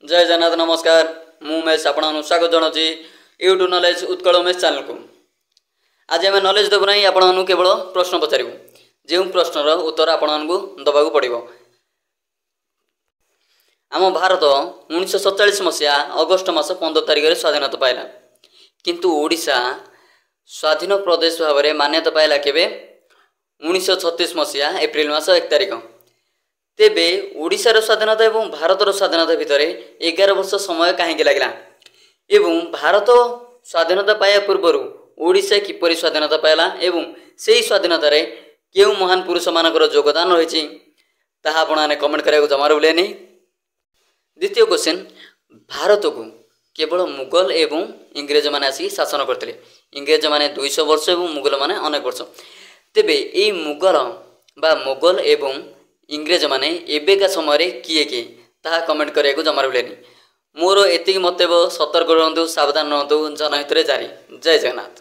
ଜୟ ଜଗନ୍ନାଥ। ନମସ୍କାର, ମୁଁ ଉମେଶ ଆପଣମାନଙ୍କୁ ସ୍ୱାଗତ ଜଣାଉଛି ୟୁଟ୍ୟୁବ୍ ନଲେଜ ଉତ୍କଳ ଉମେଶ ଚ୍ୟାନେଲକୁ। ଆଜି ଆମେ ନଲେଜ ଦେବୁ ନାହିଁ, ଆପଣମାନଙ୍କୁ କେବଳ ପ୍ରଶ୍ନ ପଚାରିବୁ, ଯେଉଁ ପ୍ରଶ୍ନର ଉତ୍ତର ଆପଣମାନଙ୍କୁ ଦେବାକୁ ପଡ଼ିବ। ଆମ ଭାରତ 1947 ମସିହା ଅଗଷ୍ଟ ମାସ 15 ତାରିଖରେ ସ୍ୱାଧୀନତା ପାଇଲା, କିନ୍ତୁ ଓଡ଼ିଶା ସ୍ୱାଧୀନ ପ୍ରଦେଶ ଭାବରେ ମାନ୍ୟତା ପାଇଲା କେବେ? 1936 ମସିହା ଏପ୍ରିଲ ମାସ 1 ତାରିଖ। ତେବେ ଓଡ଼ିଶାର ସ୍ୱାଧୀନତା ଏବଂ ଭାରତର ସ୍ୱାଧୀନତା ଭିତରେ 11 ବର୍ଷ ସମୟ କାହିଁକି ଲାଗିଲା, ଏବଂ ଭାରତ ସ୍ୱାଧୀନତା ପାଇବା ପୂର୍ବରୁ ଓଡ଼ିଶା କିପରି ସ୍ୱାଧୀନତା ପାଇଲା, ଏବଂ ସେହି ସ୍ୱାଧୀନତାରେ କେଉଁ ମହାନ ପୁରୁଷମାନଙ୍କର ଯୋଗଦାନ ରହିଛି, ତାହା ଆପଣମାନେ କମେଣ୍ଟ କରିବାକୁ ଜମାରୁ ଭୁଲିବେନି। ଦ୍ୱିତୀୟ କ୍ୱେଶ୍ଚିନ୍, ଭାରତକୁ କେବଳ ମୁଗଲ ଏବଂ ଇଂରେଜମାନେ ଆସିକି ଶାସନ କରିଥିଲେ। ଇଂରେଜମାନେ 200 ବର୍ଷ ଏବଂ ମୁଗଲମାନେ ଅନେକ ବର୍ଷ। ତେବେ ଏଇ ମୁଗଲ ବା ମୋଗଲ ଏବଂ ଇଂରେଜମାନେ ଏବେକା ସମୟରେ କିଏ କିଏ, ତାହା କମେଣ୍ଟ କରିବାକୁ ଜମାରୁ ଭୁଲିବେନି। ମୋର ଏତିକି ମନ୍ତବ୍ୟ, ସତର୍କ ରୁହନ୍ତୁ, ସାବଧାନ ରୁହନ୍ତୁ, ଜନହିତରେ ଜାରି। ଜୟ ଜଗନ୍ନାଥ।